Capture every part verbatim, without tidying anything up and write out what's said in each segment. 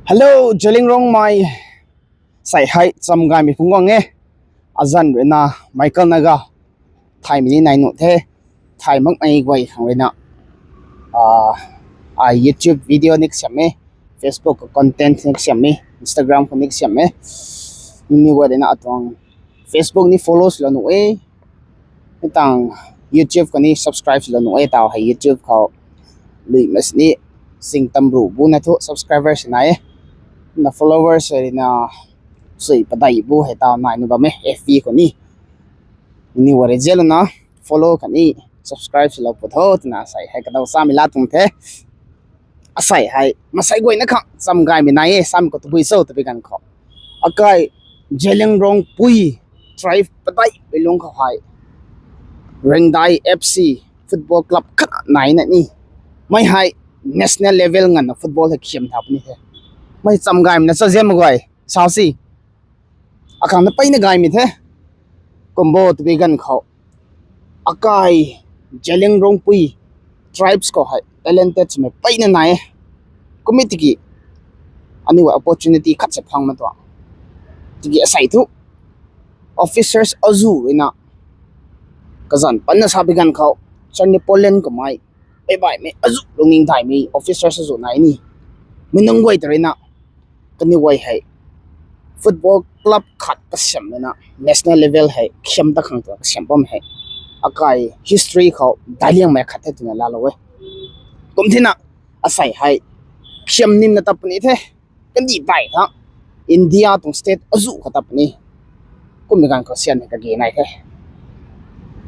Hello, Zeliangrong mei. Sei hei cham gaymei phungc guang e. Azanc ruina Michael Naga. Thaymei ni nai nuh the. Thay makmei guay khang ruina, ah, ai YouTube video ni kasiam e. Facebook content ni kasiam e. Instagram khou ni kasiam e. Ni guay ruina atuang Facebook ni follow swlou nuh e. Tang YouTube khou ni subscribe swlou nuh e. Taw hei YouTube khou lui mas ni sing tamru bu na thu subscribers nai e. Na followers hei ruina sui padeih bu hei taw nai nu bam e. F B khou ni. Ni guay rui zalouna follow khatni subscribe swlou pw tho twna sei hei kadaw samei la tuang the. Asei hei masei guayna khang cham gaymei nai e, samei khou tabui cho tabui ganv khou. Akai Zeliangrongpui tribe padeihmei lungc khou hei Rengdai F C football club khat naina ni. Mei hei national level nganvna football hei khiam tha puni the. Mei cham gaymei na chaziam guay, sau si. Akhang na peyna gaymei the. Kumbo tabui ganv khou akai Zeliangrongpui tribes khou hei talented swmei peyna nai e. Kum e tiki aniu opportunity khat se phang ma tuang. Tiki asei thu officers azuh ruina kazanc panna sa pui ganv khou, Charney Pollen kummei, pei baihmei azuh lungning daihmei officers azuh nai ni. Mi nunc guay ta ruina kaniw guay hei football club khat kasiam lana national level hei khiam ta khang twna kasiam bam hei akai history khou daic liangmei khat the twna laalou e. Kum thina asei hei khiam nimna ta puni the. Kandih baih tha India tuang state azuh khou ta puni. Kummei ganv khou sian hei kage nai the.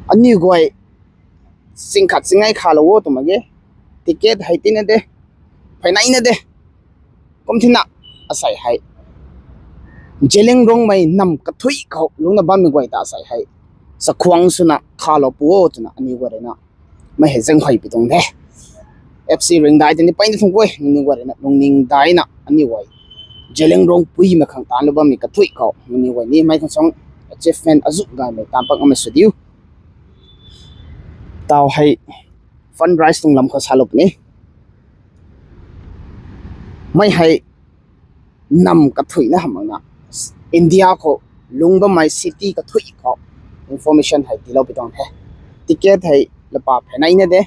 Aniu guay sing khat singngai khalou o twmei ge. Ticket hei tina de, pheyneina de. Kum thina asei hei Zeliangrongmei nam kathuic khou lungcna bammei guay ta asei hei chakhwang swna khalou pw o twna aniu guay ruina mei hei zaenghuay pi tuang the. F C Rengdai tei ni peyna thungc guay, nangniw guay ruina lungning daihna aniu guay Zeliangrongpuimei khang taanlou bammei kathuic khou nangniw guay ni mei khang suang achievement azuh gaymei taanc pak ngamei sw diu. Taw hei fundraise tuang lam khou salou puni. Mei hei nam kathuicna hamh makna India khou lungc bammei city kathuic khou information hei tiilou pi tuang the. Ticket hei lapa pheyneina de.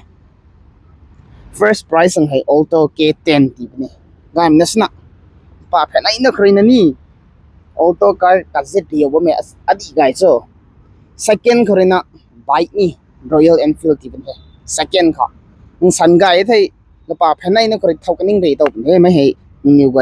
First prize ang hei Alto K ten tii puni. Gaymei na swna lapa pheyneina khou ruina ni Alto car kazit riu bammei adih gay cho. Second khou ruina bike ni Royal Enfield tii puni the. Second khou nsan gay thei lapa pheyneina khou rui thow kaning rui tow puni the. Mei hei nangniw guay